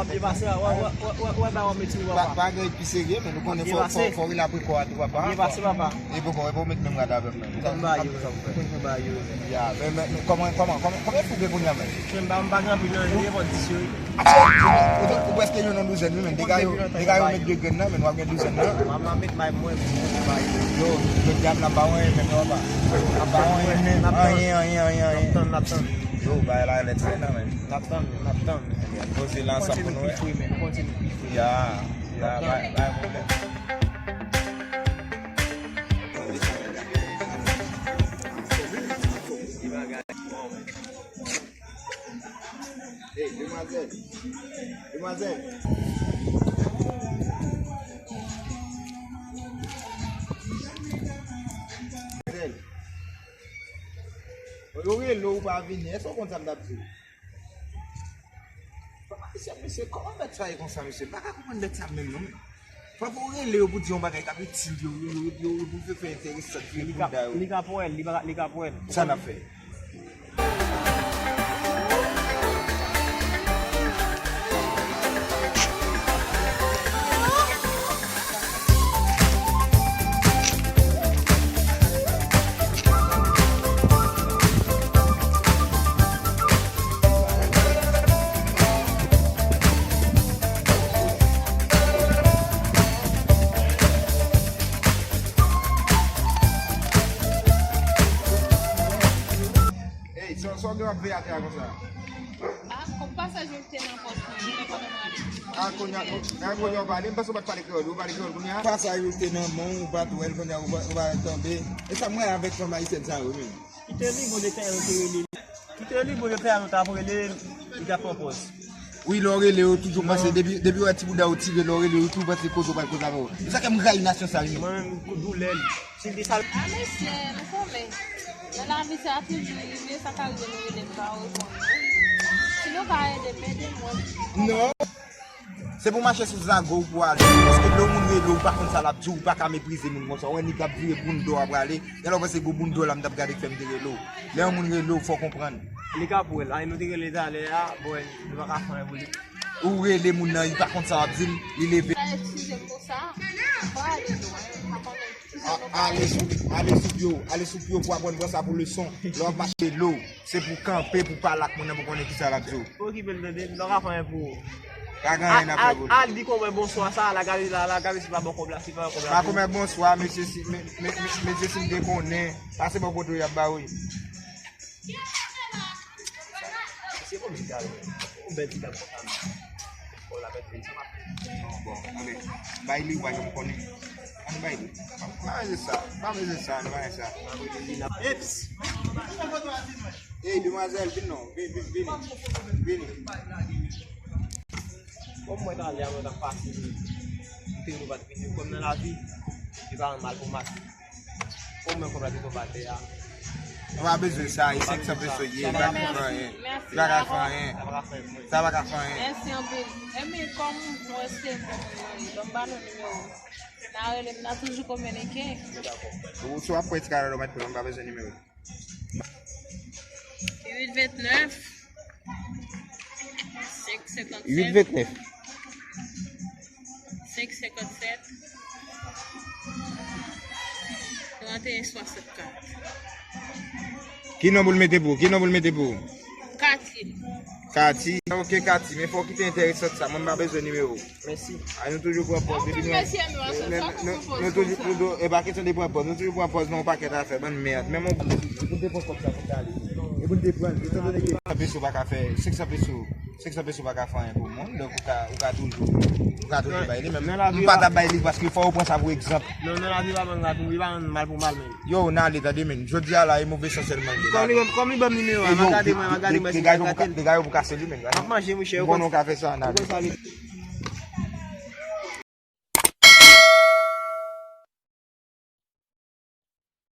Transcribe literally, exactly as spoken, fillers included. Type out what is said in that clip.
W ap byen pase, w ap, w ap, w ap, w ap, w ap, w ap, w ap met sou papa. Pa, pa gen pi serye, men nou konnen fò, fò, fò w relapre kò a tou, papa. Byen pase, papa. E poko, e poko met menm rad avè m, men. Kòman ba yo, kòman ba yo? Ya, men, men, men, kòman, kòman, kòman, kòman fou gen kounye a, men? Men m pa, m pa gen anpil, non, gen pòt dis yo, wi. Ou, ou, ou prèske yon nan douzèn, wi, men. Dega yo, dega yo met de grenn nan, men w ap gen douzèn nan. M ap, m ap met bay mwen, men, men, bay yo. Yo, yo, dyab la pa anyen, men, papa. La pa anyen, men. Anyen, anyen, anyen, anyen. N ap tann, n ap tann. Yo, bay la, lèt fè nan, men. N ap tann, n ap tann. Poze la ansanm pou nou wè. Ya, ya, bay, bay pwoblèm. Hey, demwazèl. Demwazèl. Demwazèl. Yo rele w, ou pa vini. Èske w konn sa m t ap di w? Mesye, mesye, kòman bèt sa ye konsa, mesye? M pa ka konprann bèt sa menm, non, men. Fò w rele yo pou di yon bagay k ap itil yo, yo, yo, yo, yo, pou fè, fè enteresan, vire bouda yo. Li ka pran l, li pa, li ka pran l. Sa n ap fè? Ey, sa, sa w gen w ap veye atè a konsa? Ah, kòm pasaj yo te nan pòch mwen, mwen pandan mwen ale. Ah, kounye a, ah, kounye a w pale, m panse w pa t pale kreyòl, ou pale kreyòl kounye a? Pasaj yo te nan men w, ou pa t wè l, kounye a ou pa, ou pa tonbe. E sa m wè avèk fanm ayisyèn sa yo menm? Kite li, Bondye fè nou te rele. Kite li, Bondye fè nou t ap rele, li t ap pran pòz. Wi, lè w rele yo, toujou panse, depi, depi w wè ti bouda yo tire, lè w rele yo, toujou panse koze w pral koze avè w. Se sa k fè m rayi nasyon sa yo. Mwen menm, doulè li. Si l te sal. Ah, mesye, nou konnen. Nan lavi, sa toujou rive, sa ka rive, nou rele m pa reponn. Si nou ka ede m, ede mwen. Non. Se pou mache sou zago w pou ale. Paske lè yon moun rele w, ou pa konn sa l ap di w, ou pa ka meprize moun konsa. Ou wè nèg ap vire bounda w ap prale. Genlè w panse gwo bounda w la m t ap gade k fè m te rele w. Lè yon moun rele w, fò w konprann. Li ka pou l. Ay, nou te rele talè a, bon, nou pa ka fè anyen pou li. Ou rele moun nan, li pa konn sa w ap di l, li leve. Sa eskize m pou sa. Fò ale lwen, pa konnen. A, ale sou, ale sou pye w, ale sou pye w pou aprann pran sa pou leson. Lè w ap mache lo, se pou kanpe, pou pale ak moun nan, pou konnen kisa l ap di w. Okipe l tande, m pa ka fè anyen pou ou. Pa gen anyen n ap fè pou li. Al di kòmè bonswa sa, la gade la, la gade si pa bon kòb la, si pa bon kòb la. Pa kòmè bonswa, mesye, si, me, me, me, mesye, si m te konnen, pase bò kote w y ap ba w. Se bon, ti gade. Yon bèl ti gade konsa. Bon, la bèl vin sa. Bon, ann bay li, ou pa janm konnen. Ann bay li. Pa bezwen sa, pa bezwen sa, ann bay sa. Eps! Ey, demwazèl, vin non, vin, vin, vin. Vin. Kòm mwen talè a, mwen t ap pase, m te nou pa t vini. Kòm nan lavi, li pa yon mal pou mas. Omwen kòb la te tonbe atè a. Nou pa bezwen sa, e senk san peso ye, li pa ka fè anyen. Li pa ka fè anyen. Sa pa ka fè anyen. Mèsi anpil. Enben, kòm mwen se moun, lè m ba nou nimewo, n a rele m, n a toujou kominike. Dakò. Ou, si w ap pran ti kalòt, ou mèt pran, m pa bezwen nimewo. Uit vennèf. Senk senkannsenk. Uit vennèf. Senk senkannsenk. Trannteyen swasannkat. Ki non pou l mete pou ou? Ki non pou l mete pou ou? Kati. Kati. Ok, Kati, men fò w kite enteresant sa. Mwen, m pa bezwen nimewo w. Mèsi. A, nou toujou pran pòz. Depi nou, nou, nou, nou toujou, nou tou-, e pa kesyon de pran pòz. Nou toujou pran pòz nan yon pakèt afè, bann mèd. Men mwen, ou te pran kòb sa pou talè. E pou n te pran l, etan done ke senk san peso pa ka fè, senk san peso, senk san peso pa ka fè anyen pou moun. Donk, ou ka, ou ka toujou, ou ka toujou bay li. Men m pa t ap bay li paske fò yo pran sa pou egzanp. Non, nan lavi pa bann rat, wi, pa bann mal pou mal, men. Yo, n ale, tande, men. Jodi a la, e move san sèlman l gen. Kòm li, kòm li ban m nimewo a, m a gade mwen, m a gade mwen si m ka gate l. Dega yo pou kase li, men. M ap manje, monchè, ou konn sa. M konnen w ka fè sa, n ale.